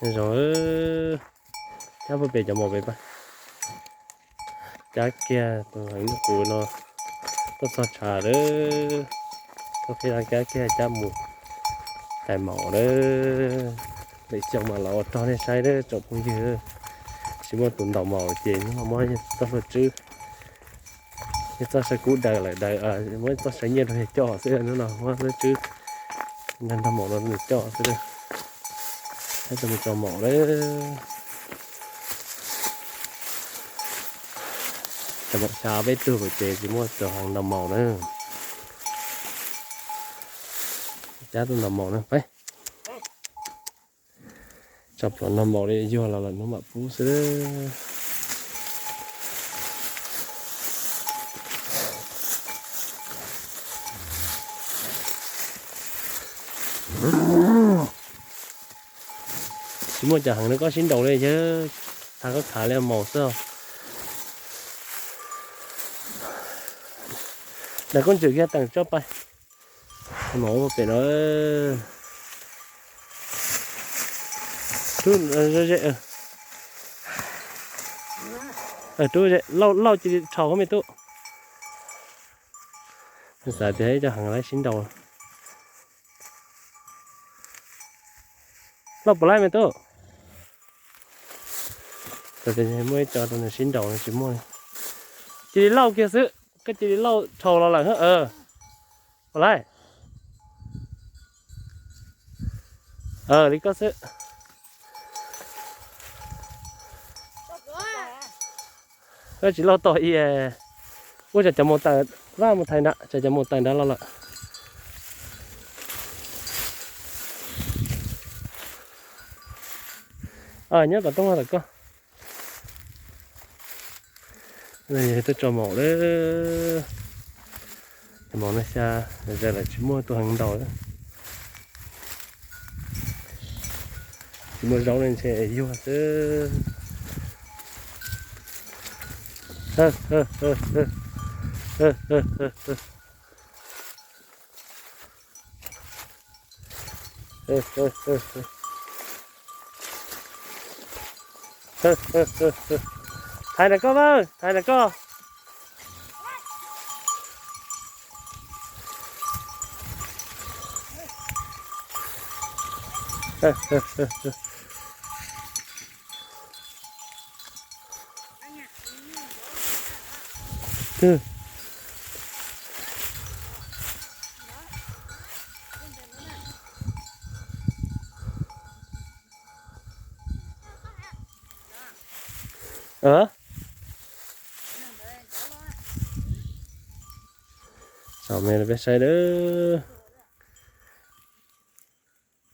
Zoo, cab puag pem cov maum pem pab. Cab kiag tus heev qus no tuaj txog tshav lawm. Tuaj qhib cab kiag cab mus tais maum lawm. Lwm xyoo mas los ua rog nej saib lawm tsoom phooj ywg. Tsis muaj tus ntaus maum ces hnub no muab txoj hlua tswb, yog txoj saw kub daws lawm daws, muab txoj saw nyiaj rau yawg coj xwb, hnub no muab hlua tswb nrog maum no nws coj xwb. Coj mus tso maum lawm. Cov maum xya peb tug ces tsis muaj tus heev ntaus maum na. Cab tuaj ntaus maum na. Tso plhuav ntaus maum li yuag los lawm hnub mam pub xwb. Tsis muaj cov heev no koj sib nraus li yawg, thav koj khav li maum xwb. Daws koj ntswm kiag teem tso pais. Maum pem no. Rub ze, rub ze, lauj cia li rhau me tub. Xav tias ib co heev lawv sib nraus. Lauj puas laib me tub? Muaj ib co rau nws sib nraus no tsis muaj. Cia li lauj kiag xwb, koj cia li lauj rhau los lawm. Puas laib? Li koj xwb. Koj tsis lauj tau i. Ua tsam cov maum tawm, vaj mus thaiv nrad, tsam cov maum tawm nrad los lawm. Nyob tom rooj no tom koj. Tuaj tso maum lawm. Cov maum no xya, zaws lawm tsis muaj tus heev ntaus. Tsis muaj zaub li ntshe yuag xwb. Thaiv ntawm koj, thaiv ntawm koj. Tso me peb saib lawm.